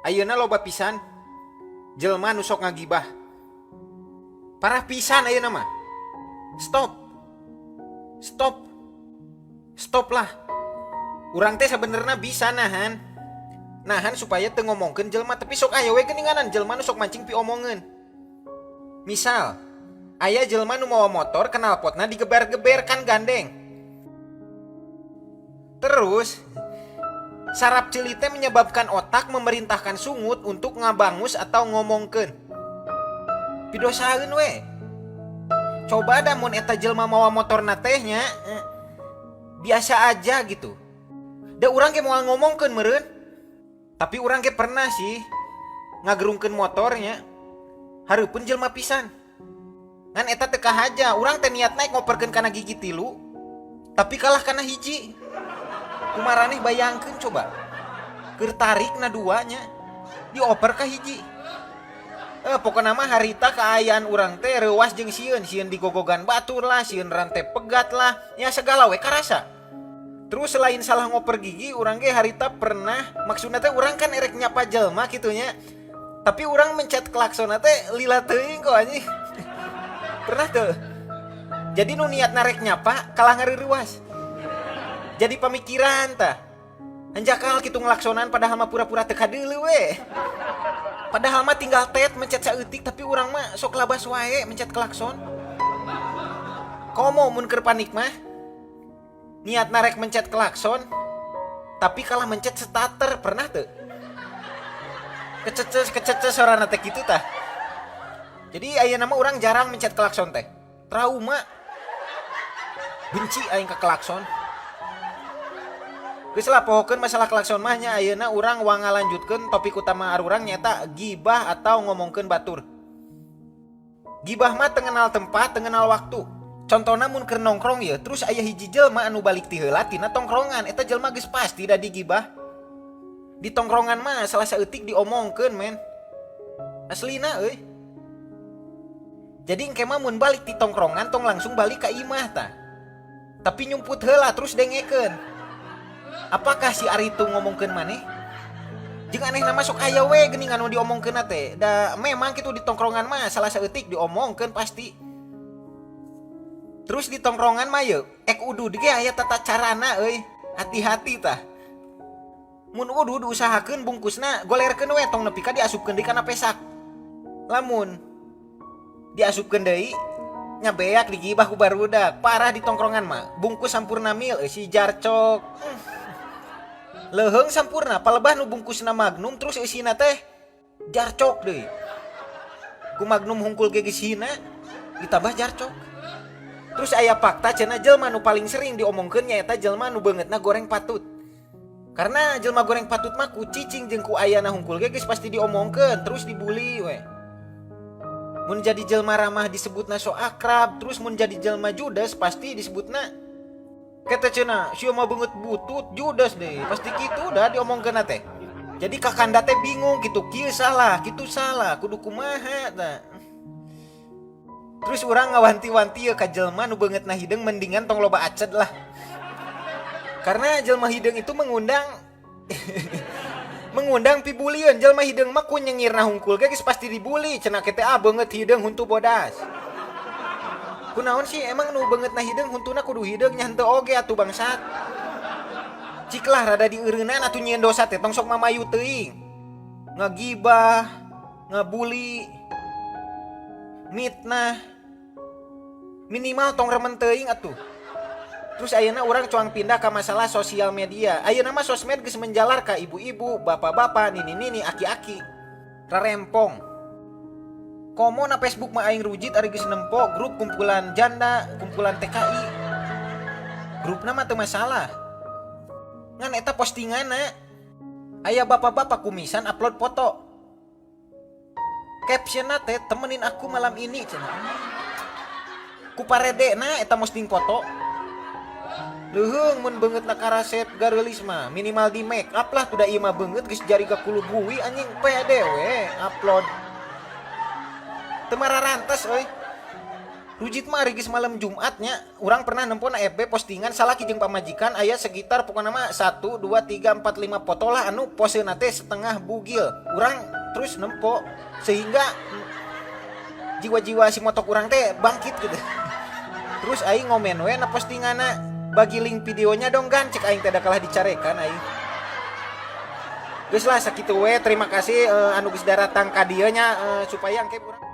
Ayeuna loba pisan jelma nu sok ngagibah. Parah pisan ayeuna mah. Stop. Stop. Stop lah. Urang teh sebenarnya bisa nahan. Nahan supaya teu ngomongkeun jelma, tapi sok aya we geuninganan jelma nu sok mancing piomongeun. Misal, aya jelma nu mawa motor, knalpotna digeber-geber, kan gandeng. Terus saraf ceuli teh menyebabkan otak memerintahkan sungut untuk ngabangus atau ngomongkeun. Pidosaeun we. Coba da mun eta jelma mawa motorna teh nya biasa aja gitu. Da urang ge moal ngomongkeun meureun. Tapi urang ge pernah sih ngagerungkeun motornya hareupeun jelma pisan. Ngan eta teu kahaja, urang teh niat naik ngoperkeun kana gigi tilu, tapi kalah kana hiji. Ku maraneh bayangkeun coba. Keur tarik na duanya, dioper ka hiji. Eh, pokokna mah harita kaayaan urang teh reuwas jeung sieun, sieun digogogan batur lah, sieun rantai pegat lah, ya segala we karasa. Terus selain salah ngoper gigi, urang ge harita pernah, maksudna teh urang kan erek nyapa jelma kitu nya. Tapi urang mencet klakson teh lila teuing kok, anjing. Pernah tuh. Jadi nu niat narek nyapa kalah ngareurewas. Jadi pamikiran tah. Hanjakal kitu ngelaksonan, padahal mah pura-pura teu kadeuleu we. Padahal mah tinggal tet mencet saeutik, tapi urang mah sok labas wae mencet klakson. Komo mun keur panik mah, niat narek mencet klakson tapi kalah mencet starter, pernah tuh? Kececes kececes sorana teh kitu tah. Jadi ayeuna mah urang jarang mencet klakson teh. Trauma. Benci aing ke klakson. Geus lah, pohokeun masalah klakson mah nya. Ayeuna urang ngalanjutkeun topik utama arurang, nyaeta gibah atau ngomongkeun batur. Gibah mah teu ngenal tempat, teu ngenal waktu. Contohna mun keur nongkrong ya, terus aya hiji jelma anu balik ti heula tina tongkrongan, eta jelma geus pasti da digibah. Di tongkrongan mah salah saeutik diomongkeun, men. Aslina euy. Jadi engke mah mun balik ti tongkrongan tong langsung balik ka imah tah. Tapi nyumput heula, terus dengekeun. Apakah si ari itu ngomongkeun maneh? Jeung aneh nama sok aya we geuning anu diomongkeun teh. Da memang kitu, di tongkrongan mah salah saeutik diomongkeun pasti. Terus di tongkrongan mah ye, ek udud ge aya tata carana euy. Hati-hati tah. Mun udud, usahakeun bungkusna golerkeun we, tong nepi ka diasupkeun deui kana pesak. Lamun diasupkeun deui nya beak digibah ku barudak. Parah di tongkrongan mah. Bungkus Sampoerna Mild eusi jarcok. Leuheung Sampoerna, palebah nu bungkusna Magnum, terus eusina teh jarcok deui. Ku Magnum hungkul ge geus hina, ditambah jarcok. Terus aya fakta cenah, jelma nu paling sering diomongkeun nyaeta jelma nu beungeutna goreng patut. Karena jelma goreng patut mah ku cicing jeung ku ayana hungkul ge geus pasti diomongkeun, terus dibully we. Mun jadi jelma ramah disebutna so akrab, terus mun jadi jelma judes pasti disebutna kata cenah sia mah beungeut butut, judes deh, pasti kitu dah diomongkeun teh. Jadi kakanda teh bingung gitu, kieu salah, kitu salah, kudu kumaha tah. Terus urang ngawanti-wanti ya ka jelma nu beungeutna hideung, mendingan tong loba aced lah. Karena jelma hideung itu mengundang mengundang pibulieun. Jelma hideung mah ku nyengirna hungkul ge geus pasti dibully. Cenah kitu, ah, beungeut hideung, huntu bodas. Kunaon sih emang nu beungeutna hideung huntuna kudu hideung? Nya henteu oge atuh, bangsat. Cik lah rada dieureunnan atuh, nyieun dosa teh tong sok mamayu teuing. Ngagibah, ngabuli, mitnah. Minimal tong remen teuing atuh. Terus ayeuna urang cuang pindah ke masalah sosial media. Ayeuna mah sosmed geus menjalar ka ibu-ibu, bapak-bapak, nini-nini, aki-aki. Rarempong. Komo na Facebook mah aing rujit ari geus nempo grup kumpulan janda, kumpulan TKI. Grupna mah teu masalah. Ngan eta postinganna. Aya bapak-bapak kumisan upload foto. Captionna teh, "Temenin aku malam ini," cenah. Ku paredena eta posting foto. Leuheung mun beungeutna karasep gareulis mah minimal di make up lah tuh, da ieu mah beungeut geus jari ka kulubui, anjing, pede we upload. Teu mararantes euy. Rujit mah ari geus malam Jumatnya. Urang pernah nempo na FB postingan salaki jeung pamajikan, aya sekitar pokokna mah 1 2 3 4 5 foto lah anu posena teh setengah bugil. Urang terus nempo sehingga jiwa-jiwa si motok urang teh bangkit gitu. Terus aing ngomen we na postinganna, "Bagi link videonya dong, Gan," cek aing teh, da kalah dicarekan aing. Geus lah, sakitu we. Terima kasih anu geus daratang ka dieu nya, supaya engke urang